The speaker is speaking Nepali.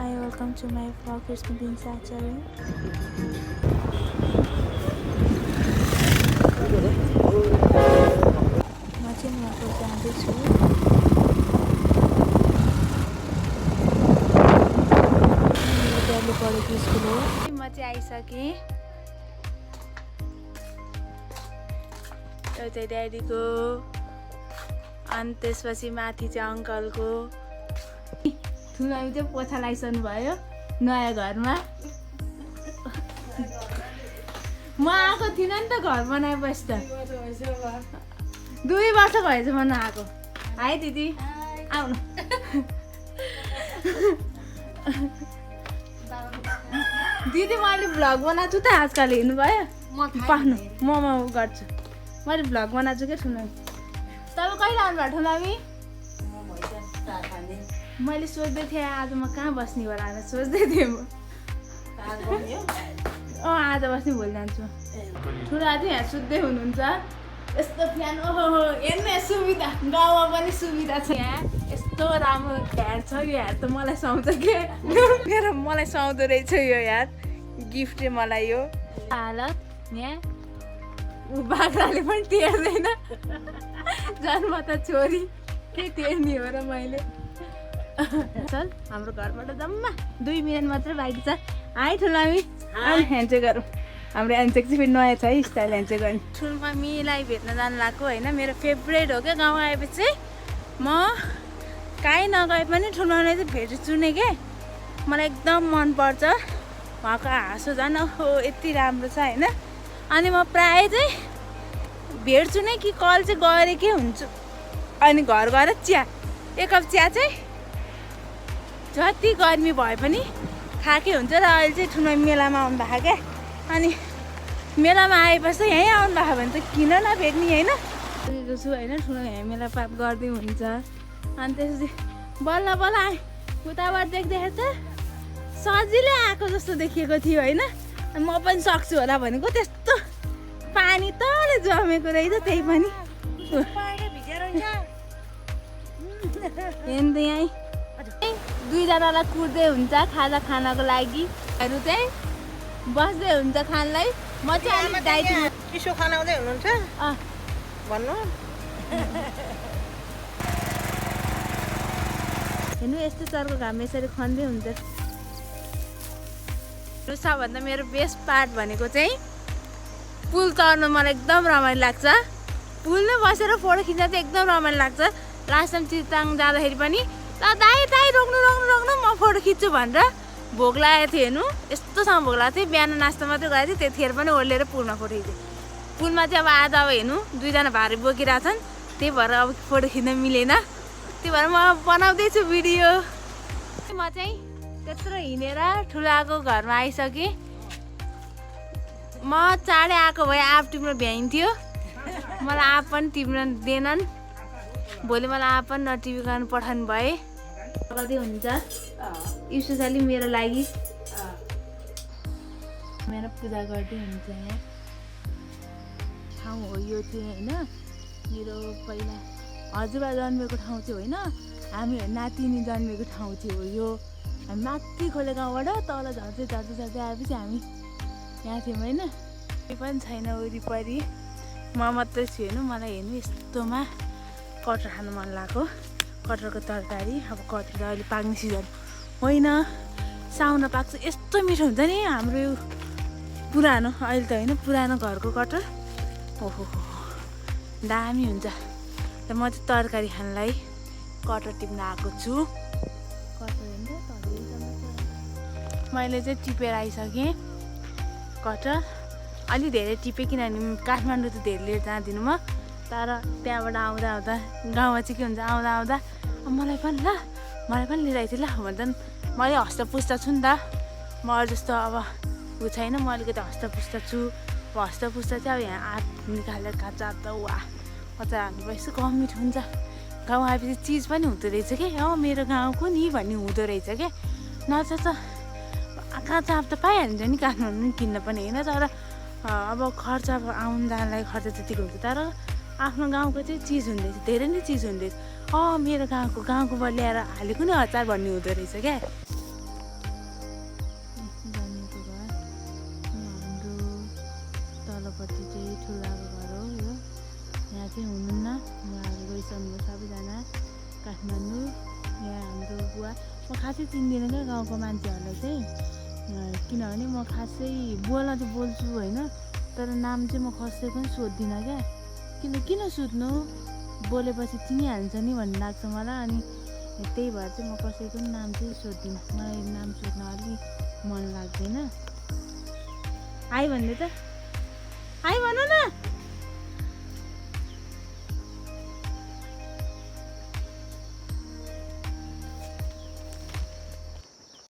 Hi, welcome to my vlog. It's me, Saturday. म चाहिँ उहाँको जाँदैछु। मेरो ड्याडीले पढेको स्कुल हो। म चाहिँ आइसकेँ। यो चाहिँ ड्याडीको, अनि त्यसपछि माथि चाहिँ अङ्कलको। ठुलोमी चाहिँ पोछा लगाइसक्नु भयो नयाँ घरमा। म आएको थिइनँ नि त घर बनाएपछि त। 2 वर्ष भएछ म नआएको। हाई दिदी, आउनु। दिदी मैले भ्लग बनाएको छु त आजकल, हेर्नुभयो? पाख्नु म गर्छु। मैले भ्लग बनाएको छु क्या ठुलोमी। तपाईँ कहिले आउनुभयो ठुलोमी? मैले सोच्दै थिएँ आज म कहाँ बस्ने होला भनेर सोच्दै थिएँ म। आज बस्ने भुल जान्छु। ठुला चाहिँ यहाँ सुत्दै हुनुहुन्छ। यस्तो फ्यान, ओहो हेर्नु सुविधा, गाउँमा पनि सुविधा छ यहाँ। यस्तो राम्रो ह्याड छ। यो ह्याड त मलाई सुहाउँछ के, मेरो मलाई सुहाउँदो रहेछ यो ह्याड। गिफ्टले मलाई यो हालत यहाँ। ऊ बाख्राले पनि टेर्दैन। जन्म त छोरी के टेर्ने हो र मैले। चल हाम्रो घरबाट जम्मा 2 मिनट मात्रै बाँकी छ। हाई ठुलामी, ह्यान्डसेक गरौँ। हाम्रो ह्यान्डसेक चाहिँ फेरि नयाँ छ है, स्टाइल ह्यान्डसेक गर्ने। ठुलमामीलाई भेट्न जानु लाग्यो होइन। मेरो फेभरेट हो क्या गाउँ आएपछि। म कहीँ नगए पनि ठुलमामीलाई चाहिँ भेट्छु नै के। मलाई एकदम मनपर्छ उहाँको हाँसो। झन् ओहो यति राम्रो छ होइन। अनि म प्रायः चाहिँ भेट्छु नै कि कल चाहिँ गरेकै हुन्छु। अनि घर गएर चिया, 1 कप चिया चाहिँ जति गर्मी भए पनि खाएकै हुन्छ। र अहिले चाहिँ ठुलो मेलामा आउनु भएको क्या। अनि मेलामा आएपछि यहीँ आउनु भएको भने त किन नभेट्ने होइन। देखेको छु होइन, ठुलो यहाँ मेला पाप गर्दै हुन्छ। अनि त्यसपछि बल्ल बल्ल आएँ। उताबाट देख्दाखेरि त सजिलै आएको जस्तो देखिएको थियो होइन। म पनि सक्छु होला भनेको, त्यस्तो पानी तले जमेको रहेछ। त्यही पनि हेर्नु त यहीँ 2 जनालाई कुर्दै हुन्छ खाजा खानको लागि। हरू चाहिँ बस्दै हुन्छ खानलाई। म चाहिँ अलिक डाइटिङ चिसो खाना आउँदै हुनुहुन्छ भन्नु। हेर्नु यस्तो चर्को घाम यसरी खन्दै हुन्छ। सबभन्दा मेरो बेस्ट पार्ट भनेको चाहिँ पुल चढ्नु मलाई एकदम रमाइलो लाग्छ। पुलमै बसेर फोटो खिच्दा चाहिँ एकदम रमाइलो लाग्छ। लास्ट टाइम चिताङ जाँदाखेरि पनि दाइ दाइ रोक्नु रोक्नु रोक्नु म फोटो खिच्छु भनेर भोक लागेको थियो। हेर्नु यस्तोसँग भोक लागेको थियो। बिहान नास्ता मात्रै गएको थियो, त्यतिखेर पनि ओर्लेर पुलमा फोटो खिचेँ। पुलमा चाहिँ अब आज अब हेर्नु 2 जना भारी बोकिरहेको छन्। त्यही भएर अब फोटो खिच्न मिलेन। त्यही भएर म बनाउँदैछु भिडियो। म चाहिँ त्यत्रो हिँडेर ठुलाको घरमा आइसकेँ। म चाँडै आएको भए आप टिप्न भ्याइन्थ्यो। मलाई आप पनि टिप्न दिएनन्। भोलि मलाई आप पनि नटिपिकन पठाउनु भए कति हुन्छ। स्पेसली मेरो लागि मेरो पूजा गर्दै हुन्छ। यहाँ ठाउँ हो यो चाहिँ होइन, मेरो पहिला हजुरबा जन्मेको ठाउँ चाहिँ होइन, हामी नातिनी जन्मेको ठाउँ चाहिँ हो यो। हामी माथि खोले गाउँबाट तल झर्दै झर्दै झर्दै आएपछि हामी यहाँ थियौँ होइन। केही पनि छैन वरिपरि, म मात्रै छु। हेर्नु मलाई हेर्नु यस्तोमा कटहर खानु मन लाग्यो। कटहरको तरकारी। अब कटहर त अहिले पाक्ने सिजन होइन, साउन पाक्छ। यस्तो मिठो हुन्छ नि हाम्रो यो पुरानो, अहिले त होइन पुरानो घरको कटहर। ओहो दामी हुन्छ। र म चाहिँ तरकारी खानलाई कटहर टिप्न आएको छु। कटहर मैले चाहिँ टिपेर आइसकेँ कटहर। अलि धेरै टिपेँ किनभने काठमाडौँ त धेरै लिएर जाँदिनँ म। तर त्यहाँबाट आउँदा आउँदा गाउँमा चाहिँ के हुन्छ, आउँदा आउँदा मलाई पनि लिएर आइथिएँ ल भन्दा मैले हस्तपुष्ट छु नि त। म जस्तो अब ऊ छैन, म अलिकति हस्तपुष्ट छु। हस्तपुष्ट चाहिँ अब यहाँ आँट निकालेर काट्छ त वा अचार हाल्नु भएपछि कम मिठो हुन्छ। गाउँ आएपछि चिज पनि हुँदो रहेछ क्या। मेरो गाउँको नि भन्ने हुँदो रहेछ क्या। नत्र त काँचो आँप त पाइहाल्छ नि काठमाडौँ किन्न पनि होइन। तर अब खर्च अब आउनु जानलाई खर्च त्यतिको हुन्छ। तर आफ्नो गाउँको चाहिँ चिज हुँदैछ, धेरै नै चिज हुँदैछ। मेरो गाउँको ल्याएर हालेको नि अचार भन्ने हुँदो रहेछ क्या। यतापट्टि चाहिँ ठुलाको घर हो यो। यहाँ चाहिँ हुनुहुन्न, उहाँहरू गइसक्नु सबैजना काठमाडौँ। यहाँ हाम्रो बुवा, म खासै चिन्दिनँ क्या गाउँको मान्छेहरूलाई चाहिँ, किनभने म खासै बोल्न चाहिँ बोल्छु होइन, तर नाम चाहिँ म कसै पनि सोध्दिनँ क्या। किन सोध्नु, बोलेपछि चिनिहाल्छ नि भन्ने लाग्छ मलाई। अनि त्यही भएर चाहिँ म कसैको पनि नाम चाहिँ सोध्दिनँ, मलाई नाम सोध्न अलिक मन लाग्दैन। हाई भन्दै त, हाई भन न।